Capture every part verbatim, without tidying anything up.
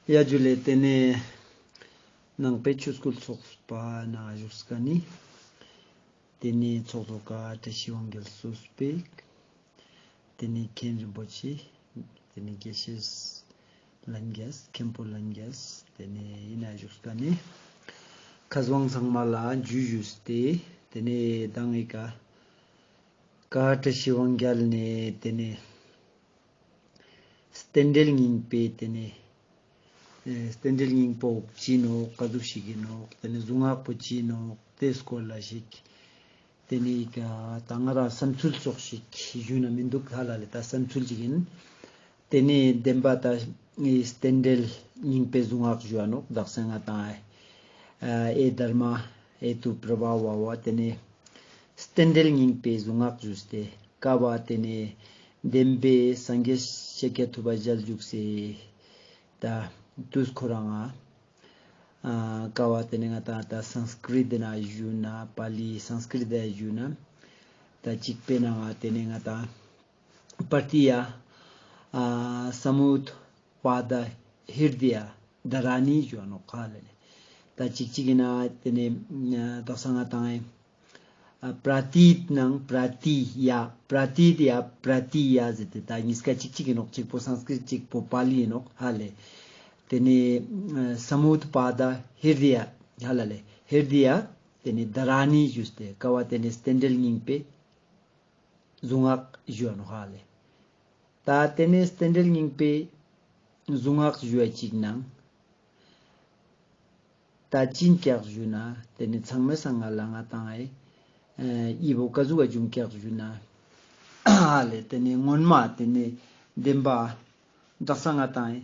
ཡ་ཇུ་ལེ། ཏེ་ནེ་ནང་པའི་ཆོས་སྐུལ་ཚོགས་པ་ནང་བཞུགས་ཀ་ནི། ཏེ་ནེ་ཚོགས་གཙོ་ཀ་བཀྲ་ཤིས་དབང་རྒྱལ་གཙོས་པའི། ཏེ་ནེ་མཁན་རིན་པོ་ཆེ། ཏེ་ནེ་དགེ་བཤེས་ལྷན་རྒྱས། མཁན་པོ་ལྷན་རྒྱས། ཏེ་ནེ་ཨིན་ན་བཞུགས་ཀ་ནི། ཁ་སང་ཚང་མ་ལ་འཇུ་ཞུས་ཏེ། ཏེ་ནེ་མདང་ངི་ཀ་ཀ་བཀྲ་ཤིས་དབང་རྒྱལ་ནེ་ཏེ་ནེ་རྟེན་འབྲེལ་རྙིང་པའི་ཏེ་ནེ་ཨེ་རྟེན་འབྲེལ་རྙིང་པོ་ཅི་ནོག། ཀ་ཟུག་ཞིག་ཨིན་ནོག། ཏེ་ནེ་གཟུངས་སྔགས་པོ་ཅི་ནོག། ཏེའི་སྐོར་ལ་ཞིག་ཏེ་ནེ་ཀ་ད་ང་རང་བསམ་ཚུལ་ཙོགས་ཤིག་ཞུ་ན་མི་འདུག་ཧ་ལ་ལེ། ད་བསམ་ཚུལ་ཅིག་ཨིན། ཏེ་ནེ་བདེན་པ་ད་ངི་རྟེན་འབྲེལ་རྙིང་པའི་གཟུངས་སྔགས་ཞུ་བ་ནོག། དག་ས་ང་ཏང་ཨེ་དྷརྨ་ཨེ་ཏུ་པྲ་བྷ་ཝ་བ། ཏེ་ནེ་རྟེན་འབྲེལ་རྙིང་པའི་གཟུངས་སྔགས་ཞུས་ཏེ་ཀ་བ་ཏེ་ནེ་བདེན་པའི་སངས་རྒྱས་ཤཱཀྱ་ཐུབ་པ་ཞལ་བཞུགས་སེ་ད་དུས་ཁོ་རང་ང་ཨ་ཀ་བ་ཏེ་ནེ་ང་ཏང་ད་སཾསྐྲྀཏ་ན་ཞུ་ན་པཱ་ལི་སཾསྐྲྀཏ་ན་ཞུ་ན་ད་ཅིག་པའི་ནང་ང་ཏེ་ནེ་ང་ཏང་པྲ་ཏཱིཙྪ་ཨ་ས་མུད་པཱ་ད་ཧིར་དི་ཡ་དྷ་ར་ཎི་ཞུ་ནོག་ཧ་ལ་ལེ། ད་ཅིག་ཅིག་ཨིན་ན་ཏེ་ནེ་ཨ་དག་ས་ང་ཏང་ཨེ་ཨ་པྲ་ཏཱིཙྪ་ནང་པྲ་ཏཱིཙྪ། པྲ་ཏཱིཙྪ། པྲ་ཏཱིཙྪ་ཟེར་ཏེ་ད་ཉིས་ཀ་ཅིག་ཅིག་ཨིན་ནོག། ཅིག་པོ་སཾསྐྲྀཏ་ཅིག་པོ་པཱ་ལི་ཨིན་ནོག་ཧ་ལེ། ཏེ་ནེ་ཨ་ས་མུད་པཱ་ད་ཧིར་དི་ཡ་ཧ་ལ་ལེ། ཧིར་དི་ཡ་ཏེ་ནེ་དྷ་ར་ཎི་ཞུས་ཏེ་ཀ་བ་ཏེ་ནེ་རྟེན་འབྲེལ་རྙིང་པའི་གཟུངས་སྔགས་ཞུ་ནོག་ཧ་ལེ། ད་ཏེ་ནེ་རྟེན་འབྲེལ་རྙིང་པའི་གཟུངས་སྔགས་ཞུ་བ་ཅིག་ནང་ད་ཅི་ཀྱག་ཞུ་ན་ཏེ་ནེ་ཚང་མའི་སང་ང་ལ་ང་ཏང་ཨེ་ཨི་བོ་ཀ་ཟུག་ག་བྱུང་ཀྱག་ཞུ་ན་ཧ་ལེ། ཏེ་ནེ་སྔོན་མ་ཏེ་ནེ་བདེན་པ་དག་ས་ང་ཏང་ཨེ་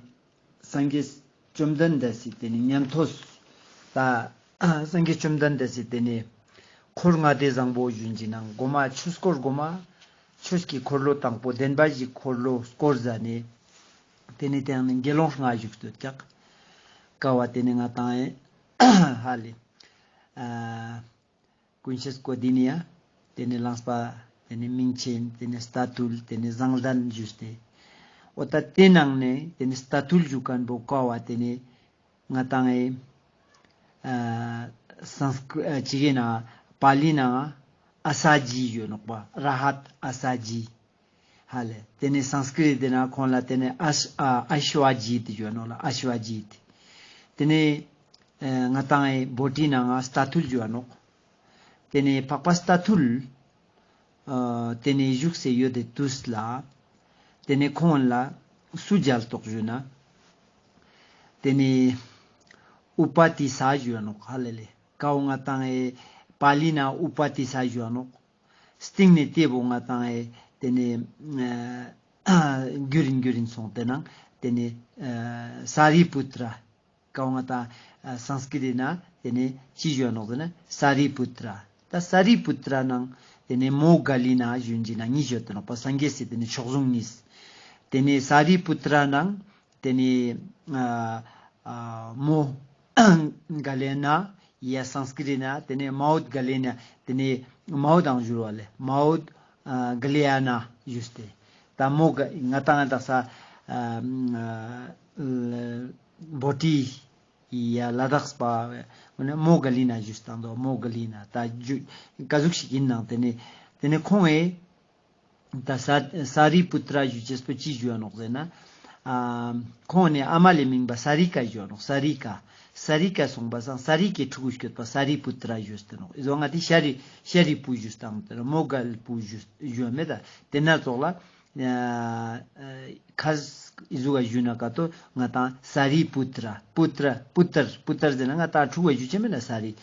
སངས་རྒྱས་བཅོམ་ལྡན་འདས་སི་ཏེ་ནེ་ཉན་ཐོས་ད་སངས་རྒྱས་བཅོམ་ལྡན་འདས་སི་ཏེ་ནེ་འཁོར་ལྔ་སྡེ་བཟང་པོ་ཞུན་ཅིག་ནང་གོ་མ་ཆོས་འཁོར་གོ་མ་ཆོས་ཀྱི་འཁོར་ལོ་དང་པོ་བདེན་པ་བཞིའི་འཁོར་ལོ་བསྐོར་ཟ་ནེ་ཏེ་ནེ་ཏེ་ནེ་དགེ་སློང་ལྔ་བཞུགས་སྟོད་ཀྱག་ཀ་བ་ཏེ་ནེ་ང་ཏང་ཨེ་ཧ་ལེ་ཨ་ཀུན་ཤེས་ཀོ་ཏི་ནི་ཡ། ཏེ་ནེ་གླང་པ། ཏེ་ནེ་མིང་ཆེན། ཏེ་ནེ་རྟ་ཐུལ། ཏེ་ནེ་བཟང་ལྡན་ཞུས་ཏེ། འོ་ད་ཏེ་ནང་ནེ་ཏེ་ནེ་རྟ་ཐུལ་ཞུ་ཁན་བོ་ཀ་བ་ཏེ་ནེ་ང་ཏང་ཨེ་ཨ་སཾསྐྲྀཏ་ཨ་ཅིག་གི་ནང་པཱ་ལི་ནང་ཨ་ས་ཇི་ཞུ་ནོག་པ། ར་ཧཏ་ཨ་ས་ཇི། ཧ་ལེ། ཏེ་ནེ་སཾསྐྲྀཏ་ཏེ་ན་ཁོང་ལ་ཏེ་ནེ་ཨ་ཨ་ཨ་ཤྭ་ཇི་ཏེ་ཞུ་ནོག་ལ། ཨ་ཤྭ་ཇི་ཏེ། ཏེ་ནེ་ཨེ་ང་ཏང་ཨེ་བྷོ་ཊི་ནང་ང་རྟ་ཐུལ་ཞུ་ནོག། ཏེ་ནེ་འཕགས་པ་རྟ་ཐུལ་ཨ་ཏེ་ནེ་བཞུགས་སེ་ཡོད་དེ་དུས་ལ་ཏེ་ནེ་ཁོང་ལ་སུ་མཇལ་ཏོག་ཞུ་ན་ཏེ་ནེ་ཨུ་པ་ཏི་ས་ཞུ་ནོག་ཧ་ལ་ལེ། ཀ་བོ་ང་ཏང་ཨེ་པཱ་ལི་ནང་ཨུ་པ་ཏི་ས་ཞུ་ནོག། སྟིང་ནེ་ཏེ་བོ་ང་ཏང་ཨེ་ཏེ་ནེ་ཨ་གྱུར་རིན་གྱུར་རིན་སོང་སྟེ་ནང་ཏེ་ནེ་ཨ་ས་རི་པུ་ཏྲ། ཀ་བོ་ང་ཏང་ཨ་སཾསྐྲྀཏ་ནང་ཏེ་ནེ་ཅི་ཞུ་ནོག་ཟེར་ན་ས་རི་པུ་ཏྲ། ད་ས་རི་པུ་ཏྲ་ནང་ཏེ་ནེ་མོ་ག་ལི་ན་ཞུན་ཅིག་ནང་ཉིས་ཞུ་ཏེ་ནོག་པ། སངས་རྒྱས་སི་ཏེ་ནེ་མཆོག་ཟུང་ཉིས། ཏེ་ནེ་ས་རི་པུ་ཏྲ་ནང་ཏེ་ནེ་ཨ་ཨ་མོ་ག་ལེ་ན་ཡ་སཾསྐྲྀཏ་ན་ཏེ་ནེ་མའུ་ཏ་ག་ལེ་ན། ཏེ་ནེ་མའུ་ཏ་ཨང་ཞུ་བ་ལེ། མའུ་ཏ་ཨ་ག་ལེ་ཡ་ན་ཞུས་ཏེ། ད་མོ་ག་ང་ཏང་ང་དག་ས་ཨ་ཨ་བྷོ་ཊི་ཡ་ལ་དྭགས་པ་མོ་ག་ལི་ན་ཞུས་ཏེ་དང་དོ་མོ་ག་ལི་ན་ད་ཀ་ཟུག་ཞིག་ཨིན་ནང་ཏེ་ནེ་ཏེ་ནེ་ཁོང་ཨེ་ད་ས་ས་རི་པུ་ཏྲ་ཞུ་ཅེས་པོ་ཅི་ཞུ་ནོག་ཟེར་ན། ཨ་ཁོང་ནི་ཨ་མ་ལེ་མིང་པ་ས་རི་ཀ་ཞུ་ནོག། ས་རི་ཀ། ས་རི་ཀ་སོང་པ་སང་ས་རི་ཀའི་ཕྲུ་གུ་སྐྱོད་པ་ས་རི་པུ་ཏྲ་ཞུས་ཏེ་ནོག། ཨི་ཟོ་ང་ཏི་ཤ་རི་ཤ་རི་པུ་ཞུས་ཏེ་ནོག། མོ་ག་ལི་པུ་ཞུས་ཞུ་མེད་ད། ཏེ་ན་ཙོགས་ལ་ཨ་ཨ་ཁ་ཨི་ཟུག་ག་ཞུ་ན་ཀ་ཏོ་ང་ཏང་ས་རི་པུ་ཏྲ། པུ་ཏྲ་པུ་ཏར་པུ་ཏར་ཟེར་ན་ང་ཏང་ཕྲུ་གུ་ཞུ་ཅེས་མེད་ན་ས་རི།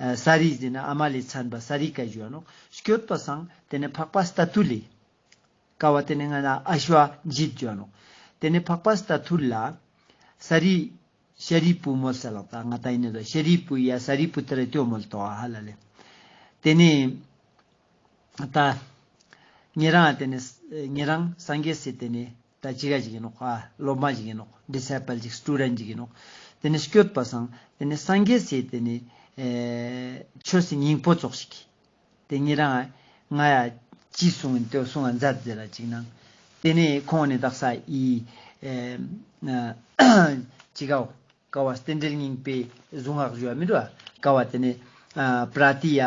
ཨ་ས་རི་ཟེར་ན་ཨ་མ་ལེ་མཚན་པ་ས་རི་ཀ་ཞུ་ནོག། སྐྱོད་པ་སང་ཏེ་ནེ་འཕགས་པ་རྟ་ཐུལ་ལེ། ཀ་བ་ཏེ་ནེ་ང་ན་ཨ་ཤྭ་ཇི་ཞུ་ནོག། ཏེ་ནེ་འཕགས་པ་རྟ་ཐུལ་ལ་ས་རི་ཤ་རི་པུ་མོལ་ས་ལ་ད་ང་ཏང་ཨིན་ན་དོ་ཤ་རི་པུ་ཡ་ས་རི་པུ་ཏྲ་ཏེ་མོལ་ཏོ་ཧ་ལ་ལེ། ཏེ་ནེ་ད་ཉེ་རང་ཏེ་ནེ་ཉེ་རང་སངས་རྒྱས་སི་ཏེ་ནེ་ད་ཅི་ག་ཅིག་ཨིན་ནོག། ཨ་སློབ་མ་ཅིག་ཨིན་ནོག། ཌི་སི་པལ་ཅིག་སི་ཊུ་ཌེན་ཊ་ཅིག་ཨིན་ནོག། ཏེ་ནེ་སྐྱོད་པ་སང་ཏེ་ནེ་སངས་རྒྱས་སི་ཏེ་ནེ་ཨེ་ཆོས་སི་སྙིང་པོ་ཙོགས་ཤིག། ཏེ་ཉེ་རང་ང་ཡ་ཅི་གསུང་ཨིན་ཏེ་གསུང་ང་མཛད་ཟེར་ར་ཅིག་ནང་། ཏེ་ནེ་ཁོང་ནི་དག་ས་ཨི་ཨེ་ ཅི་གའོ། ཀ་བོ་རྟེན་འབྲེལ་སྙིང་པོའི་གཟུངས་སྔགས་ཞུ་བ་མི་འདུག་ག། ཀ་བོ་ཏེ་ནེ་ཨ་པྲ་ཏི་ཡ་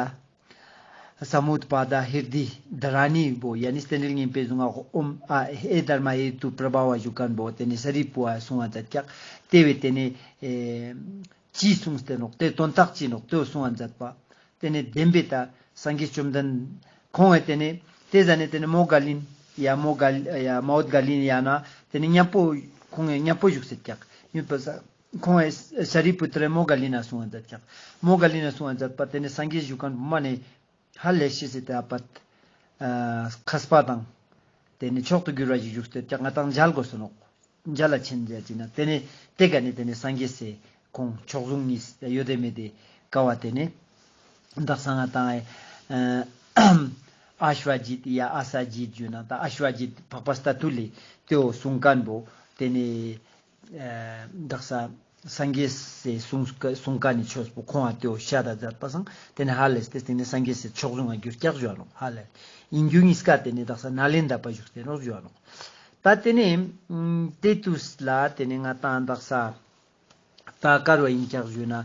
ས་མུད་པ་དྷ་ཧྲྀ་དྷི་དྷ་ར་ཎི་བོ་ཡ་ནི་རྟེན་འབྲེལ་སྙིང་པོའི་གཟུངས་སྔགས་ཨོཾ་ཨ་ཧེ་དྷརྨ་ཧེ་ཏུ་པྲ་བྷ་ཝ་ཞུ་ཁན་བོ་ཏེ་ནེ་ཤཱ་རིའི་བུ་བ་གསུང་བ་མཛད་ཀྱག། ཏེ་བོ་ཏེ་ནེ་ཨེ་ཅི་གསུངས་ཏེ་ནོག། ཏེ་དོན་དག་ཅི་ནོག། ཏེ་བོ་གསུང་བ་མཛད་པ། ཏེ་ནེ་བདེན་པའི་ད་སངས་རྒྱས་བཅོམ་ལྡན་ཁོང་ངི་ཏེ་ནེ་ཏེ་ཟ་ནེ་ཏེ་ནེ་མོའུ་ག་ལིན་ཡ་མོའུ་ག་ཡ་མའོ་ག་ལིན་ཡ་ན་ཏེ་ནེ་མཉམ་པོ་ཁོང་ངི་མཉམ་པོ་བཞུགས་སེ་ཀྱག། ཡིན་པ་ས་ཁོང་ངི་ཤཱ་རིའི་པུ་ཏྲ་མོའུ་ག་ལིན་ན་གསུང་བ་མཛད་ཀྱག། མོའུ་ག་ལིན་ན་གསུང་བ་མཛད་པ་ཏེ་ནེ་སངས་རྒྱས་བཞུགས་ཁན་བོ་མ་ནེ་ཧ་ལས་ཤེས་སེ་ཏེ་ཨ་པད་ཨ་མཁས་པ་དང་ཏེ་ནེ་མཆོག་ཏུ་གྱུར་བ་ཞིག་བཞུགས་ཏེ་ཀྱག། ང་དང་མཇལ་དགོས་སོ་ནོག། མཇལ་ལ་ཆེན་མཛད་ཅིག་ན་ཏེ་ནེ་ཏེ་ཀ་ནེ་ཏེ་ནེ་སངས་རྒྱས་སི་ཁོང་མཆོག་ཟུང་གཉིས་ཡོད་དེ་མེད་དེ་ཀ་བོ་ཏེ་ནེ་དག་ས་ང་དང་ཨ་ཨ་ཤྭ་ཇིད་ཡ་ཨ་ཤྭ་ཇིད་ཞུ་ན་ད་ཨ་ཤྭ་ཇིད་འཕགས་པ་སྟ་ཐུལ་ལི་ཏེ་བོ་གསུང་ཁན་བོ་ཏེ་ནེ་ཨ་དག་ས་སངས་རྒྱས་སི་གསུང་གསུང་ཁན་ནི་ཆོས་པོ་ཁོང་ང་ཏེ་བོ་ཤད་ད་མཛད་པ་སང་ཏེ་ནེ་ཧ་ལས་ཏེ་ཏེ་ནེ་སངས་རྒྱས་སི་མཆོག་ཟུང་ང་གྱུར་ཀྱག་ཞུ་བ་ནོག། ཧ་ལས་ཨིན་རྒྱུ་གཉིས་ཀ་ཏེ་ནེ་དག་ས་ནཱ་ལེནྡྲ་པ་བཞུགས་ཏེ་ནོག་ཞུ་བ་ནོག། ད་ཏེ་ནེ་ཨམ་ཏེ་དུས་ལ་ཏེ་ནེ་ང་དང་དག་ས་ད་ཀ་རུ་ཨིན་ཀྱག་ཞུ་ན་ཨ་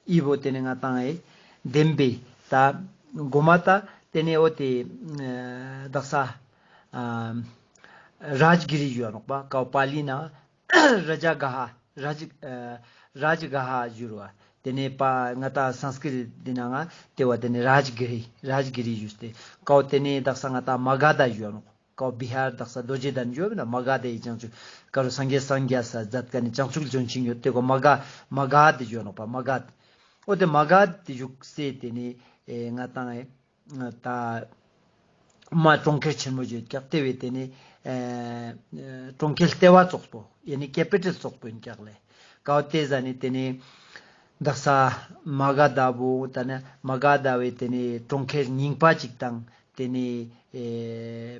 འི་བོ་ཏེ་ནེ་ང་དང་ཨེ་བདེན་པའི་ད་གོ་མ་ད་ཏེ་ནེ་འོ་ཏེ་ཨ་དག་ས་ཨ་རཱཇ་གི་རི་ཞུ་བ་ནོག་པ། ཀ་བོ་པཱ་ལི་ན་རཱ་ཇ་ག་ཧ་རཱཇ་ཨ་རཱཇ་ག་ཧ་ཞུ་རུ་བ། ཏེ་ནེ་པ་ང་དང་སཾསྐྲྀཏ་འི་ནང་ང་ཏེ་བོ་ཏེ་ནེ་རཱཇ་གི་རི་རཱཇ་གི་རི་ཞུས་ཏེ་ཀ་བོ་ཏེ་ནེ་དག་ས་ང་དང་མ་ག་དྷ་ཞུ་བ་ནོག། ཀ་བོ་བི་ཧར་དག་ས་རྡོ་རྗེ་གདན་ཞུ་བ་ན་མ་ག་དྷ་ཡི་བྱང་ཆུབ་ཀ་རུ་སངས་རྒྱས་སངས་རྒྱས་ས་མཛད་ཁན་ནི་བྱང་ཆུབ་ལྗོན་ཤིང་ཡོད་ཏེ་ཀ་བོ་མ་ག་མ་ག་དྷ་ཞུ་བ་ནོག་པ། མ་ག་དྷ། འོ་ཏེ་མ་ག་དྷ་ཞུགས་སེ་ཏེ་ནེ་ཨེ་ང་དང་ཨེ་ད་མ་གྲོང་ཁྱེར་ཆེན་མོ་ཞིག་ཡོད་ཀྱག། ཏེ་བོ་ཏེ་ནེ་ཨེ་གྲོང་ཁྱེར་ལྟེ་བ་ཙོགས་པོ་ཡ་ནི་ཀེ་པི་ཊལ་ཙོགས་པོ་ཨིན་ཀྱག་ལེ། ཀ་བོ་ཏེ་ཟ་ནེ་ཏེ་ནེ་དག་ས་མ་ག་དྷ་བོ་ད་ནི་མ་ག་དྷ་བོའི་ཏེ་ནེ་གྲོང་ཁྱེར་རྙིང་པ་ཅིག་དང་ཏེ་ནེ་ཨེ་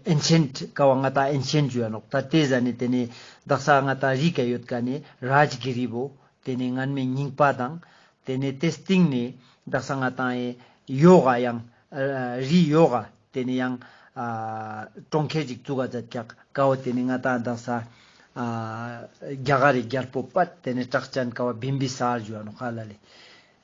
ཨེན་ཤེནཊ་ཀ་བོ་ང་དང་ཨེན་ཤེནཊ་ཞུ་བ་ནོག། ད་ཏེ་ཟ་ནེ་ཏེ་ནེ་དག་ས་ང་དང་རི་ཀ་ཡོད་ཁན་ནི་རཱཇ་གི་རི་བོ་ཏེ་ནེ་སྔན་མའི་རྙིང་པ་དང་ཏེ་ནེ་ཏེ་སྟིང་ནེ་དག་ས་ང་དང་ཨེ་ཡོག་ག་ཡང་ཨ་རི་ཡོག་ག་ཏེ་ནེ་ཡང་ཨ་གྲོང་ཁྱེར་ཅིག་བཙུགས་ཀ་མཛད་ཀྱག། ཀ་བོ་ཏེ་ནེ་ང་དང་དག་ས་ཨ་རྒྱ་གར་རི་རྒྱལ་པོ་པད་ཏེ་ནེ་གྲགས་ཅན་ཀ་བོ་བིམ་བི་ས་ར་ཞུ་བ་ནོག་ཧ་ལ་ལེ།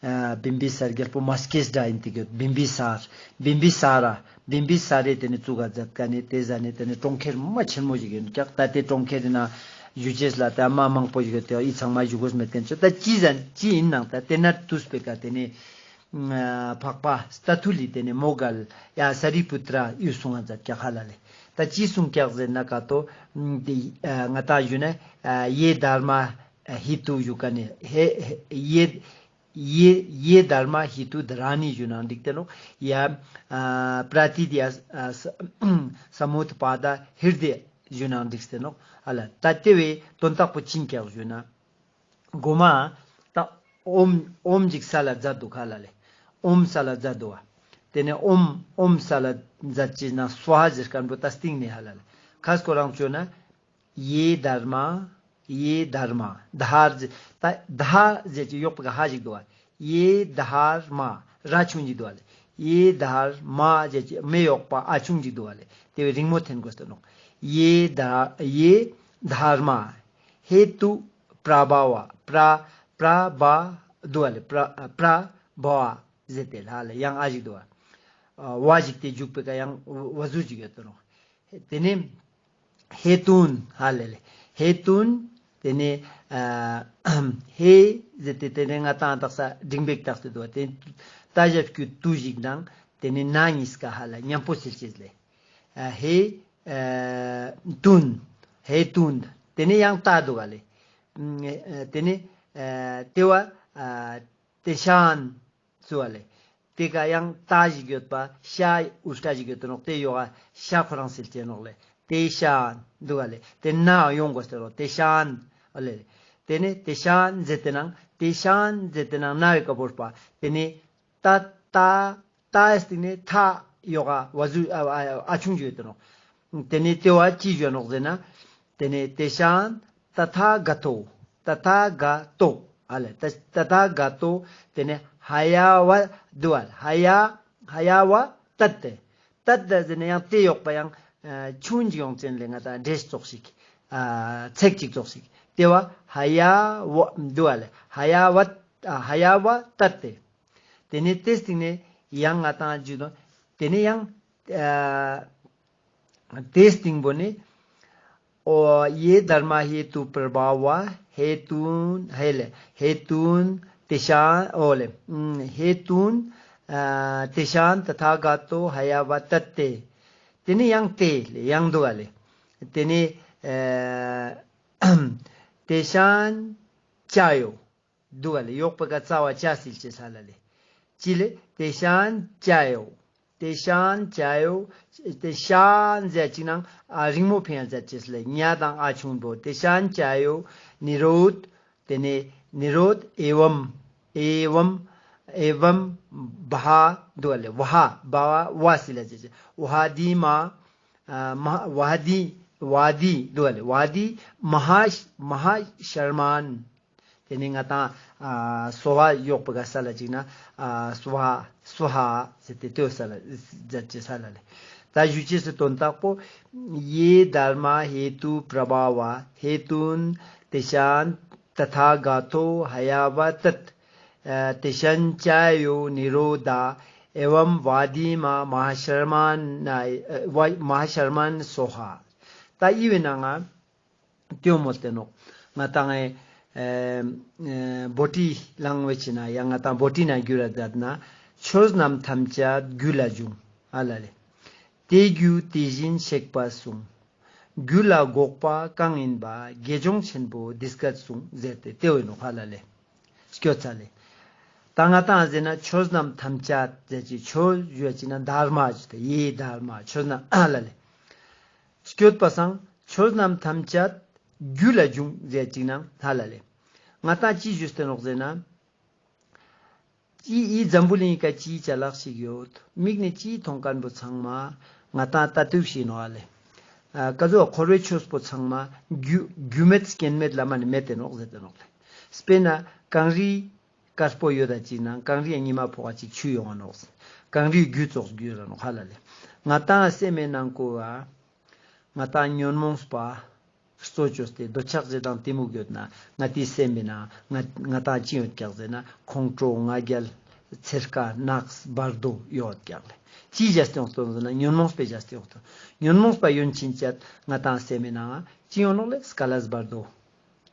ཨ་བིམ་བི་ས་ར་རྒྱལ་པོ་མ་སྐྱེས་དགྲ་ཨིན་ཏེ་གྱོད་བིམ་བི་ས་ར་བིམ་བི་ས་ར་བིམ་བི་ས་རའི་ཏེ་ནེ་བཙུགས་ཀ་མཛད་ཁན་ནི་ཏེ་ཟ་ནེ་ཏེ་ནེ་གྲོང་ཁྱེར་མ་ཆེན་མོ་ཞིག་ཨིན་ཀྱག། ད་ཏེ་གྲོང་ཁྱེར་རི་ནང་ཞུ་ཅེས་ལ་ད་མ་མང་པོ་ཞིག་ཡོད་ཏེ་འི་ཚང་མ་ཞུ་དགོས་མེད་ཁན་ཅོ། ད་ཅི་ཟ་ཅི་ཨིན་ནང་ད་ཏེ་ན་ཏུས་པེ་ཀ་ཏེ་ནེ་ཨ་འཕགས་པ་སཏ་ཐུ་ལི་ཏེ་ནེ་མོའུ་གལ་ཡ་ས་རི་པུ་ཏྲ་ཡུལ་གསུང་ང་མཛད་ཀྱག་ཧ་ལ་ལེ། ད་ཅི་གསུང་ཀྱག་ཟེར་ན་ཀ་ཏོ་ཏེ་ཨ་ང་དང་ཞུ་ན་ཨ་ཡེ་དྷརྨ་ཧེ་ཏུ་ཞུ་ཁན་ནི་ཧེ་ཧེ་ཡེ་ཡེ་ཡེ་དྷརྨ་ཧེ་ཏུ་དྷ་ར་ཎི་ཞུ་ནང་འགྲིག་ཏེ་ནོག། ཡ་ཨ་པྲ་ཏི་ཏི་ཡ་ཨ་ས་ས་མུད་པ་དྷ་ཧྲྀ་དྷི་ཞུ་ནང་འགྲིག་ཏེ་ནོག་ཧ་ལ། ད་ཏེ་བོའི་དོན་དག་པོ་ཅི་ཨིན་ཀྱག་ཞུ་ན། གོ་མ་ད་ཨོམ་ཨོམ་ཅིག་ས་ལ་ཛད་དུག་ཧ་ལ་ལེ། ཨོམ་ས་ལ་ཛད་དུག་པ། ཏེ་ནེ་ཨོམ་ཨོམ་ས་ལ་ཛད་ཅེས་ན་སྭཱ་ཧཱ་ཟེར་ཁན་བོ་ད་སྟིང་ནེ་ཧ་ལ་ལེ། ཁ་སྐོར་རང་ཅོ་ན་ཡེ་དྷརྨ་ཡེ་དྷརྨ་དྷར་ཟེར་ད་དྷ་ཟེར་ཅེས་ཡོག་པ་ག་ཧ་ཞིག་དུག་པ། ཡེ་དྷརྨ་ར་ཆུང་ཞིག་དུག་པ་ལེ། ཡེ་དྷརྨ་ཟེར་ཅེས་མེ་ཡོག་པ་ཨ་ཆུང་ཞིག་དུག་པ་ལེ། ཏེ་བོའི་རིང་མོ་འཐེན་དགོས་ཏེ་ནོག། ཡེ་དྷ་ཡེ་དྷརྨ་ཧེ་ཏུ་པྲ་བྷ་ཝ། པྲ་པྲ་བྷ་དུག་པ་ལེ། པྲ་པྲ་བྷ་ཝ་ཟེར་ཏེ་ལ་ལེ་ཡང་ཨ་ཞིག་དུག་པ། ཨ་བ་ཞིག་ཏེ་འཇུག་པེ་ཀ་ཡང་བ་ཟུག་ཞིག་ཡོད་དོ་ནོ། ཏེ་ནེ་ཧེ་ཏུན་ཧ་ལ་ལེ། ཧེ་ཏུན་ཏེ་ནེ་ཨ་ཧེ་ཟེར་ཏེ་ཏེ་ནེ་ང་དང་དག་ས་འབྲིང་པེ་ཀ་ཏགས་ཏེ་དུག་པ། ཏེ་ཏ་ཞབས་ཀྱུ་ཏུ་ཞིག་དང་ཏེ་ནེ་ན་གཉིས་ཀ་ཧ་ལ་ཉམ་པོ་སིལ་ཅེས་ལེ། ཨ་ཧེ་ཨ་ཏུན། ཧེ་ཏུན། ཏེ་ནེ་ཡང་ཏ་དུག་པ་ལེ། ཨ་ཏེ་ནེ་ཨ་ཏེ་བོ་ཨ་ཏེ་ཤཱན་ཟེར་བ་ལེ། ཏེ་ཀ་ཡང་ཏ་ཞིག་ཡོད་པ་ཤ་ཨུལ་ཊ་ཞིག་ཡོད་དོ་ནོག། ཏེ་ཡོག་ག་ཤ་ཁོ་རང་སིལ་ཅེས་ནོག་ལེ། ཏེ་ཤཱན་དུག་པ་ལེ། ཏེ་ན་ཡོང་དགོས་ཏེ་ནོག། ཏེ་ཤཱན་ཨ་ལེ། ཏེ་ནེ་ཏེ་ཤཱན་ཟེར་ཏེ་ནང་ཏེ་ཤཱན་ཟེར་ཏེ་ནང་ན་བོའེ་ཀ་བོར་པ། ཏེ་ནེ་ཏ་ཏ་ཏའི་སྟིང་ནེ་ཐ་ཡོག་ག་བ་ཟུག་ཨ་ཨ་ཨ་ཆུང་ཞིག་ཡོད་དོ་ནོག། ཏེ་ནེ་ཏེ་བོ་ཅི་ཞུ་ནོག་ཟེར་ན། ཏེ་ནེ་ཏེ་ཤཱན་ཏ་ཐཱ་ག་ཏོ། ཏ་ཐཱ་ག་ཏོ། ཨ་ལེ། ཏ་ཏ་ཐཱ་ག་ཏོ། ཏེ་ནེ་ཧ་ཡ་བ་དུག་པ་ལེ། ཧ་ཡ་ཧ་ཡ་བ་ཏད་དེ། ཏད་དེ་ཟེར་ན་ཡང་ཏེ་ཡོག་པ་ཡང་ཨ་ཆུང་ཞིག་ཡོང་ཅེས་ལེ། ང་དང་འདྲེས་ཙོགས་ཤིག། ཨ་ཚེག་ཅིག་ཙོགས་ཤིག་ཏེ་བོ་ཧ་ཡ་བ་འདུག་ག་ལེ། ཧ་ཡ་བ་ཨ་ཧ་ཡ་བ་ཏད་ཏེ། ཏེ་ནེ་ཏེའི་སྟིང་ནེ་ཡང་ང་ཏང་ཇུ་དོ། ཏེ་ནེ་ཡང་ཨ་ཏེའི་སྟིང་པོ་ནི། ཨོ་ཡེ་དྷརྨ་ཧེ་ཏུ་པྲ་བྷ་ཝ་ཧེ་ཏུན་ཧེ་ལེ་ཧེ་ཏུན་ཏེ་ཤཱན་ཨོ་ལེ་ཧེ་ཏུན་ཨ་ཏེ་ཤཱན་ཏ་ཐཱ་ག་ཏོ་ཧ་ཡ་བ་ཏད་ཏེ། ཏེ་ནེ་ཡང་ཏེ་ལེ་ཡང་འདུག་ག་ལེ། ཏེ་ནེ་ཨ་ཏེ་ཤཱན་ཅ་ཡོ། འདུག་ག་ལེ། ཡོག་པོའི་ཀ་ཙ་བ་ཅ་སིལ་ཅེས་ལ་ལེ། ཅི་ལེ། ཏེ་ཤཱན་ཅ་ཡོ། ཏེ་ཤཱན་ཅ་ཡོ། ཏེ་ཤཱན་ཟེར་ཅིག་ནང་ཨ་རིང་མོ་ཕིང་ཡ་ཟེར་ཅེས་ལེ། ཉ་དང་ཨ་ཆུང་བོ། ཏེ་ཤཱན་ཅ་ཡོ། ནི་རོ་དྷ། ཏེ་ནེ་ནི་རོ་དྷ། ཨེ་བམ། ཨེ་བམ། ཨེ་བམ་བྷ། འདུག་ག་ལེ། བྷ། བྷ་བ་བ་སིལ་ལ་ཟེར་ཅེས། བྷ་དྷི་མ། ཨ་མ་བྷ་དྷི། བྷ་དྷི། འདུག་ག་ལེ། བྷ་དྷི་མ་ཧཱ་མ་ཧཱ་ཤརྨཱན། ཏེ་ནེ་ང་ཏང་ཨ་སྭཱ་ཧཱ་ཡོག་པོའི་ཀ་ས་ལ་ཅིག་ན་ཨ་སྭཱ་ཧཱ་སྭཱ་ཧཱ་ཟེར་ཏེ་ཏེ་བོ་ས་ལ་ཟེར་ཅེས་ལ་ལེ། ད་ཞུ་ཅེས་སི་དོན་དག་པོ། ཡེ་དྷརྨ་ཧེ་ཏུ་པྲ་བྷ་ཝ་ཧེ་ཏུན་ཏེ་ཤཱན་ཏ་ཐཱ་ག་ཏོ་ཧ་ཡ་བ་ཏད། ཨ་ཏེ་ཤཱན་ཅ་ཡོ་ནི་རོ་དྷ། ཨེ་བམ་བྷ་དྷི་མ་མ་ཧཱ་ཤརྨཱན་ཨ་བྷ་མ་ཧཱ་ཤརྨཱན་སྭཱ་ཧཱ། ད་འི་བོའི་ནང་ང་ཏེའོ་མོལ་ཏེ་ནོག་ང་ཏང་ཨེ་ཨེ་བྷོ་ཊི་ལང་ཝེཇ་ན་ཡང་ང་ཏང་བྷོ་ཊི་ན་གྱུར་ར་ཛད་ན། ཆོས་རྣམས་ཐམས་ཅད་རྒྱུད་ལ་འབྱུང་། ཧ་ལ་ལེ། དེ་རྒྱུ་དེ་བཞིན་གཤེགས་པ་གསུངས། རྒྱུད་ལ་འགོག་པ་གང་ཡིན་པ། དགེ་སྦྱོང་ཆེན་པོ་འདི་སྐད་གསུངས། ཟེར་ཏེ་ཏེ་བོ་ཨིན་ནོག་ཧ་ལ་ལེ། སྐྱོད་ཚར་ལེ། ད་ང་ཏང་ཟེར་ན་ཆོས་རྣམས་ཐམས་ཅད་ཟེར་ཅེས་ཆོས་ཞུ་བ་ཅིག་ན་དྷརྨ་ཞུ་སྟེ་ཡེ་དྷརྨ་ཆོས་རྣམས་ཧ་ལ་ལེ། སྐྱོད་པ་སང་ཆོས་རྣམས་ཐམས་ཅད་རྒྱུད་ལ་འབྱུང་ཟེར་ཅིག་ན་ཧ་ལ་ལེ། ང་ཏང་ཅི་ཞུས་ཏེ་ནོག་ཟེར་ན། ཅི་འི་འཛམ་བུ་གླིང་ངི་ཀ་ཅི་ཅ་ལག་ཞིག་ཡོད། མིག་ནེ་ཅི་མཐོང་ཁན་བོ་ཚང་མ་ང་ཏང་ལྟ་དུས་ཤིག་ཨིན་ནོག་ཨ་ལེ། ཨ་ཀ་ཟུག་འཁོར་བའི་ཆོས་པོ་ཚང་མ་རྒྱུ་རྒྱུ་མེད་རྐྱེན་མེད་ལ་མ་ནེ་མེད་དེ་ནོག་ཟེར་ཏེ་ནོག་ལེ། སྤེར་ན་གངས་རིའི་དཀར་པོ་ཡོད་ད་ཅིག་ན་གངས་རིའི་ཉི་མ་ཕོག་ག་ཅིག་ཆུ་ཡོང་ང་ནོག། གངས་རིའི་རྒྱུ་ཙོགས་རྒྱུ་ར་ནོག་ཧ་ལ་ལེ། ང་ཏང་སེམས་མེད་ནང་ཀོ་བ། ང་ཏང་ཉོན་མོངས་པ་གཙོ་བཅོས་ཏེ་འདོད་ཆགས་ཞེ་སྡང་གཏི་མུག་ཡོད་ན་ང་ཏིའི་སེམས་མེད་ན་ང་ང་ཏང་ཅི་ཡོད་ཀྱག་ཟེར་ན་ཁོང་ཁྲོ་ང་རྒྱལ་འཚེར་ཁ་ནགས་བར་དོ་ཡོད་ཀྱག་ལེ། ཅི་བྱས་ཏེ་ཡོང་ཏོ་ཟེར་ན་ཉོན་མོངས་པའི་བྱས་ཏེ་ཡོང་ཏོ། ཉོན་མོངས་པ་ཡོན་ཆིན་ཅད་ང་ཏང་སེམས་མེད་ན་ཅི་ཡོང་ནོག་ལེ། སྐལ་ལས་བར་དོ།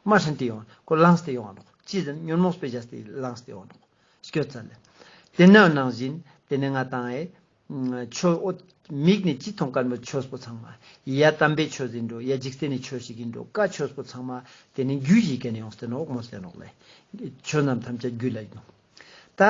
མ་ཧྲན་ཏེ་ཡོང་ཁོ་ལངས་ཏེ་ཡོང་ནོག། ཅི་ཟེར་ན་ཉོན་མོངས་པའི་བྱས་ཏེ་ལངས་ཏེ་ཡོང་ནོག། སྐྱོད་ཚར་ལེ། ཏེ་ནེ་ནང་བཞིན་ཏེ་ནེ་ང་ཏང་ཨེ། ཆོས་འོ་མིག་ནེ་ཅི་མཐོང་ཁན་བོ་ཆོས་པོ་ཚང་མ། ཡ་དམ་པའི་ཆོས་ཨིན་འགྲོ། ཡ་འཇིག་རྟེན་ནི་ཆོས་ཤིག་ཨིན་འགྲོ། ཀ་ཆོས་པོ་ཚང་མ་ཏེ་ནེ་རྒྱུ་ཞིག་གི་ནེ་ཡོངས་ཏེ་ནོག་མོལ་ཏེ་ནོག་ལེ། ཆོས་རྣམས་ཐམས་ཅད་རྒྱུད་ལ་འབྱུང་། ད་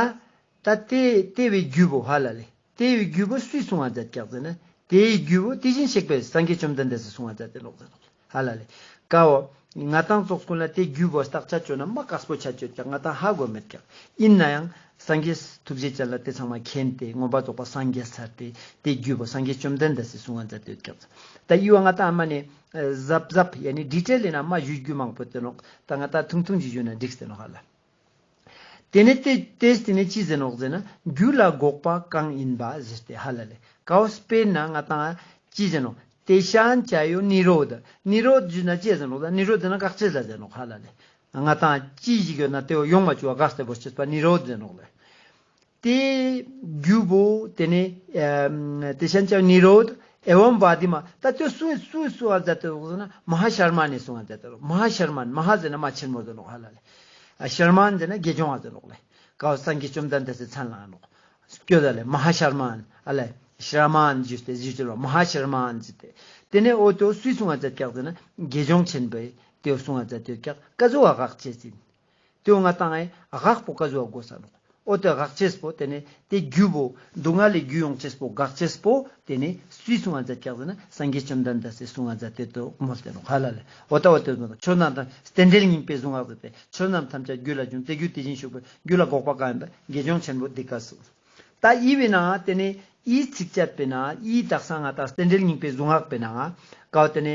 ད་ཏེ་ཏེ་བོའི་རྒྱུ་བོ་ཧ་ལ་ལེ། ཏེ་བོའི་རྒྱུ་བོ་སུས་གསུང་བ་མཛད་ཀྱག་ཟེར་ན། ཏེའི་རྒྱུ་བོ་དེ་བཞིན་གཤེགས་པའི་སངས་རྒྱས་བཅོམ་ལྡན་འདས་སི་གསུང་བ་མཛད་དེ་ནོག་ཟེར་ནོག་ཧ་ལ་ལེ། ཀ་བོ། ང་ཏང་ཙོགས་ཀུན་ལ་ཏེ་རྒྱུ་བོ་བརྟག་དཔྱད་ཅོ་ན་མ་ཀགས་པོ་ཆ་ཅོ་ཀྱག། ང་ཏང་ཧ་གོ་མེད་ཀྱག། ཨིན་ནའང་སངས་རྒྱས་ཐུགས་རྗེ་ཅན་ལ་ཏེ་ཚང་མ་མཁྱེན་ཏེ་མངོན་པར་རྫོགས་པ་སངས་རྒྱས་ཚར་ཏེ་ཏེ་རྒྱུ་བོ་སངས་རྒྱས་བཅོམ་ལྡན་འདས་སི་གསུང་བ་མཛད་དེ་ཡོད་ཀྱག། ད་འི་བོ་ང་ཏང་ཨ་མ་ནེ་ཨ་ཟབ་ཟབ་ཡ་ནི་ཌི་ཊེལ་ཨིན་ན་མ་ཞུ་རྒྱུ་མང་པོ་ཏེ་ནོག། ད་ང་ཏང་ཐུང་ཐུང་ཅིག་ཞུ་ན་འགྲིག་སྟེ་ནོག་ཧ་ལ། ཏེ་ནེ་ཏེ་ཏེས་ཏེ་ནེ་ཅི་ཟེར་ནོག་ཟེར་ན་རྒྱུད་ལ་འགོག་པ་གང་ཡིན་པ་ཟེར་ཏེ་ཧ་ལ་ལེ། ཀ་བོ་སྤེར་ན་ང་ཏང་ཅི་ཟེར་ནོག། ཏེ་ཤཱན་ཅ་ཡོ་ནི་རོ་དྷ། ནི་རོ་དྷ་ཟེར་ན་ཅི་ཟེར་ནོག། ད་ནི་རོ་དྷ་ཟེར་ན་བཀག་ཅེས་ལ་ཟེར་ནོག་ཧ་ལ་ལེ། ང་ཏང་ཅི་ཞིག་ཡོད་ན་ཏེ་བོ་ཡོང་མ་ཅུག་པ་བཀག་སྟེ་བོ་ཅེས་པ་ནི་རོ་དྷ་ཟེར་ནོག་ལེ། ཏེ་རྒྱུ་བོ་ཏེ་ནེ་ཨ་ཏེ་ཤཱན་ཅ་ཡོ་ནི་རོ་དྷ། ཨེ་བམ་བྷ་དྷི་མ། ད་ཏེ་སུ་སུ་གསུང་བ་མཛད་དེ་ནོག་ཟེར་ན་མ་ཧཱ་ཤརྨཱན་ནི་གསུང་བ་མཛད་དེ་ནོག། མ་ཧཱ་ཤརྨཱན། མ་ཧཱ་ཟེར་ན་མ་ཆེན་མོ་ཟེར་ནོག་ཧ་ལ་ལེ། ཨ་ཤརྨཱན་ཟེར་ན་དགེ་སྦྱོང་བ་ཟེར་ནོག་ལེ། ཀ་བོ་སངས་རྒྱས་བཅོམ་ལྡན་འདས་སི་མཚན་ལ་ནོག། སྐྱོད་ད་ལེ། མ་ཧཱ་ཤརྨཱན་ཨ་ལེ། ཤྲ་མཱན་ཞུས་ཏེ་ཞུས་ཏེ་ལོ། མ་ཧཱ་ཤརྨཱན་ཞུས་ཏེ། ཏེ་ནེ་འོ་ཏེ་བོ་སུས་གསུང་བ་མཛད་ཀྱག་ཟེར་ན་དགེ་སྦྱོང་ཆེན་པོས་ཏེ་བོ་གསུང་བ་མཛད་དེ་ཡོད་ཀྱག། ཀ་ཟུག་བ་བཀག་ཅེས་ཨིན། ཏེ་བོ་ང་ཏང་ཨེ་བཀག་པོ་ཀ་ཟུག་བ་དགོས་ས་ནོག། འོ་ཏེ་བཀག་ཅེས་པོ་ཏེ་ནེ་ཏེ་རྒྱུ་བོ་སྡུག་བསྔལ་ལས་རྒྱུ་ཡོང་ཅེས་པོ་བཀག་ཅེས་པོ་ཏེ་ནེ་སུས་གསུང་བ་མཛད་ཀྱག་ཟེར་ན་སངས་རྒྱས་བཅོམ་ལྡན་འདས་སི་གསུང་བ་མཛད་དེ་ཏོ་མོལ་ཏེ་ནོག་ཧ་ལ་ལེ། འོ་ཏ་འོ་ཏེ་ཆོས་རྣམས་ཐམས་རྟེན་འབྲེལ་གཉིས་པོའི་གཟུངས་སྔགས་ཟེར་ཏེ་ཆོས་རྣམས་ཐམས་ཅད་རྒྱུད་ལ་འབྱུང་། དེ་རྒྱུ་དེ་བཞིན་གཤེགས་པའི་རྒྱུད་ལ་འགོག་པ་གང་ཡིན་པ་དགེ་སྦྱོང་ཆེན་པོ་འདི་སྐད་གསུངས། ད་འི་བོའི་ནང་ཏེ་ནེ་འི་ཚིགས་བཅད་པོའི་ནང་འི་དག་ས་ང་ཏང་རྟེན་འབྲེལ་གཉིས་པོའི་གཟུངས་སྔགས་པོའི་ནང་ཀ་བོ་ཏེ་ནེ།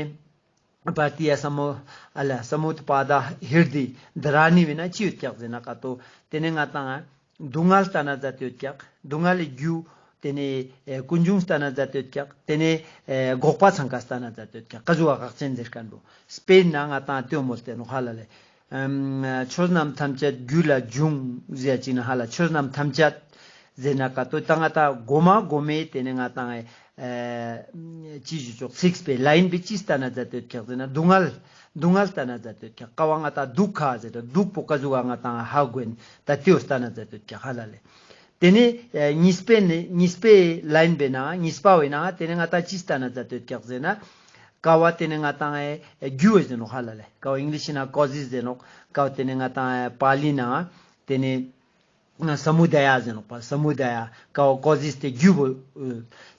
བྷཱར་ཏི་ཡ་ས་མུ་ཨ་ལ་ས་མུཏ་པཱ་ད་ཧྲྀ་ཏི་དྷཱ་ར་ཎི་བོའི་ནང་ཅི་ཡོད་ཀྱག་ཟེར་ན་ཀ་ཏོ། ཏེ་ནེ་ང་ཏང་སྡུག་བསྔལ་ལྟ་ན་མཛད་དེ་ཡོད་ཀྱག། སྡུག་བསྔལ་ལས་རྒྱུ་ ཏེ་ནེ་ཀུན་འབྱུང་སྟན་ན་མཛད་དེ་ཡོད་ཀྱག། ཏེ་ནེ་འགོག་པ་ཚང་ཀ་སྟན་ན་མཛད་དེ་ཡོད་ཀྱག། ཀ་ཟུག་ག་དགག་ཅན་ཟེར་ཁན་བོ་སྤེར་ན་ང་ཏང་ཏེ་བོ་མོལ་ཏེ་ནོག་ཧ་ལ་ལེ། ཆོས་རྣམས་ཐམས་ཅད་རྒྱུ་ལ་འབྱུང་ཟེར་ཅིག་ན་ཧ་ལ། ཆོས་རྣམས་ཐམས་ཅད་ཟེར་ན་ཀ་ཏོ་ད་ང་ཏང་གོ་མ་གོ་མེ་ཏེ་ནེ་ང་ཏང་ཅི་ཞུ་ཆོག་ཚིག་སྤེ་ལ་ཡིན་པེ་ཅི་སྟན་ན་མཛད་དེ་ཡོད་ཀྱག་ཟེར་ན་སྡུག་བསྔལ། སྡུག་བསྔལ་སྟན་ན་མཛད་དེ་ཡོད་ཀྱག། ཀ་བོ་ང་ཏང་དུག་ཁ་ཟེར་དུག་པོ་ཀ་ཟུག་ག་ང་ཏང་ཧ་གོ་ཡིན་ད་ཏེ་བོ་སྟན་ན་མཛད་དེ་ཡོད་ཀྱག་ཧ་ལ་ལེ། ཏེ་ནེ་ཨེ་གཉིས་པའི་ནི་གཉིས་པའི་ལ་ཡིན་པེ་ན་གཉིས་པ་བོ་ཡིན་ན་ཏེ་ནེ་ང་ཏང་ཅི་སྟན་ན་མཛད་དེ་ཡོད་ཀྱག་ཟེར་ན། ཀ་བོ་ཏེ་ནེ་ང་ཏང་ཨེ་རྒྱུ་བོ་ཟེར་ནོག་ཧ་ལ་ལེ། ཀ་བོ་ཨིང་ལིཤ་ན་ཀོ་ཟིས་ཟེར་ནོག། ཀ་བོ་ཏེ་ནེ་ང་ཏང་ཨེ་པཱ་ལི་ན་ཏེ་ནེ་ས་མུ་དཱ་ཡ་ཟེར་ནོག་པ། ས་མུ་དཱ་ཡ་ཀ་བོ་ཀོ་ཟིས་ཏེ་རྒྱུ་བོ།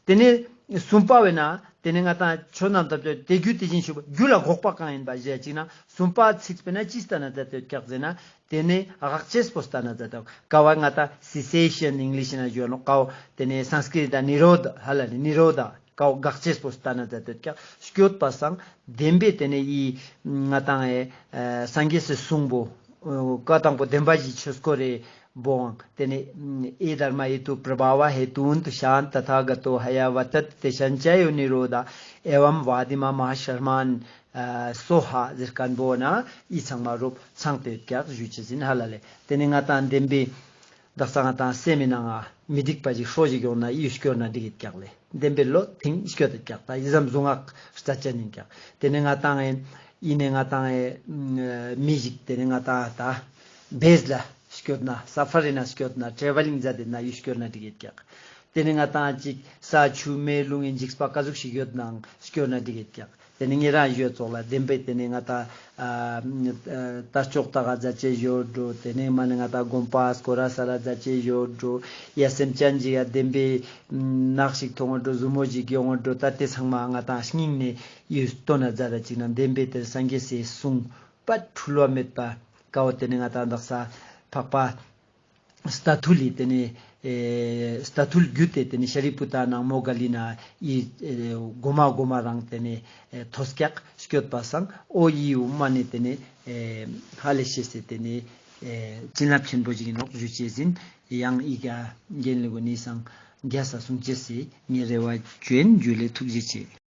ཏེ་ནེ་གསུམ་པ་བོ་ཡིན་ན་ཏེ་ནེ་ང་ཏང་ཆོས་རྣམས་ཐམས་ཅད་ཏེ་རྒྱུ་དེ་བཞིན་གཤེགས་པ་རྒྱུ་ལ་འགོག་པ་གང་ཡིན་པ་ཞེས་ཅིག་ན་གསུམ་པ་ཚིག་སྤེར་ན་ཅི་སྟན་ན་མཛད་དེ་ཡོད་ཀྱག་ཟེར་ན། ཏེ་ནེ་དགག་ཅེས་པོ་སྟན་ན་མཛད་དེ་ཀ་བོ་ང་ཏང་སི་སེ་ཤན་ཨིང་ལིཤ་ན་ཞུ་ནོག། ཀ་བོ་ཏེ་ནེ་སཾསྐྲྀཏ་ནི་རོ་དྷ་ཧ་ལ་ནི་རོ་དྷ་ཀ་བོ་དགག་ཅེས་པོ་སྟན་ན་མཛད་དེ་ཡོད་ཀྱག། སྐྱོད་པ་སང་བདེན་པའི་ཏེ་ནེ་ཨི་ང་ཏང་ཨེ་སངས་རྒྱས་སི་གསུང་བོ་ཀ་དང་པོ་བདེན་པ་བཞིའི་ཆོས་སྐོར་རེ་བོའང་ཏེ་ནེ་ཨེ་དྷརྨ་ཧེ་ཏུ་པྲ་བྷ་ཝ་ཧེ་ཏུ་ནྟུ་ཤཱན་ཏ་ཐཱ་ག་ཏོ་ཧ་ཡ་ཝ་ཏ་ཏེ་ཤཱན་ཅཱ་ཡོ་ནི་རོ་དྷ་ཨེ་བམ་བ་དི་མ་མ་ཧཱ་ཤྲ་མ་ཎ་སྭཱ་ཧཱ་ཟེར་ཁན་བོ་ན་ཨི་ཚང་མ་རོབ་ཚང་སྟེ་ཡོད་ཀྱག་ཞུ་ཅེས་ཡིན་ཧ་ལ་ལེ། ཏེ་ནེ་ང་ཏང་བདེན་པའི་དག་ས་ང་ཏང་སེམས་མི་ནང་ང་མི་སྡིག་པ་ཞིག་ཧྲོ་ཞིག་ཡོང་ན་ཨི་སྐྱོར་ན་འགྲིག་གི་ཀྱག་ལེ། བདེན་པའི་བློ་ཐིང་སྐྱོད་དེ་ཀྱག་ད་ཨི་ཙམ་གཟུངས་སྔགས་རྩ་ཅན་ཡིན་ཀྱག། ཏེ་ནེ་ང་ཏང་ཨེ་ཨི་ནེ་ང་ཏང་ཨེ་མི་ཞིག་ཏེ་ནེ་ང་ཏང་ད་བེས་ལ་སྐྱོད་ན་ས་ཕ་རི་ན་སྐྱོད་ན་ཊྲེ་ཝ་ལིང་མཛད་དེ་ན་ཨི་སྐྱོར་ན་འགྲིག་གི་ཀྱག། ཏེ་ནེ་ང་ཏང་ཅིག་ས་ཆུ་མེ་རླུང་ངི་འཇིགས་པ་ཀ་ཟུག་ཞིག་ཡོད་ནའང་སྐྱོར་ན་འགྲིག་གི་ཀྱག། ཏེ་ནེ་ཉེ་རང་ཞུ་ཙོགས་ལ་བདེན་པའི་ཏེ་ནེ་ང་ཏང་ཨ་ཨ་དར་ལྕོག་ཏ་ག་མཛད་ཅེས་ཡོད་འགྲོ། ཏེ་ནེ་མ་ནེ་ང་ཏང་དགོན་པ་སྐོར་ར་ས་ར་མཛད་ཅེས་ཡོད་འགྲོ། ཡ་སེམས་ཅན་ཞིག་ཡ་བདེན་པའི་ནག་ཞིག་ཐོང་འགྲོ། ཟུ་མོ་ཞིག་ཡོང་འགྲོ། ད་ཏེ་ཚང་མ་ང་ཏང་སྙིང་ནེ་ཡུལ་སྟོན་ན་མཛད་ཅིག་ན་བདེན་པའི་ཏེ་སངས་རྒྱས་སི་གསུང་པ་འཁྲུལ་བ་མེད་པ་ཀ་བོ་ཏེ་ནེ་ང་ཏང་དག་ས་འཕགས་པ་རྟ་ཐུལ་ལི་ཏེ་ནེ་ཨེ་རྟ་ཐུལ་བརྒྱུད་དེ་ཏེ་ནེ་ཤཱ་རི་པུ་ཏ་ནང་མོ་ག་ལི་ན་ཨི་ཨེ་གོ་མ་གོ་མ་རང་ཏེ་ནེ་ཨེ་ཐོས་ཀྱག་སྐྱོད་པ་སང་ཨོ་ཨི་བོ་མ་ནེ་ཏེ་ནེ་ཨེ་ཧ་ལས་ཤེས་སེ་ཏེ་ནེ་ཨེ་བྱིན་རླབས་ཆེན་པོ་ཞིག་ཡིན་ནོག་ཞུ་ཅེས་ཡིན། ཡང་ཨི་ག་རྒན་ལེ་གོ་ནི་སང་རྒྱས་ས་གསུང་ཅེས་སི་ངའི་རེ་བ་ཅོ་ཡིན། ཇུ་ལེ། ཐུགས་རྗེ་ཆེ།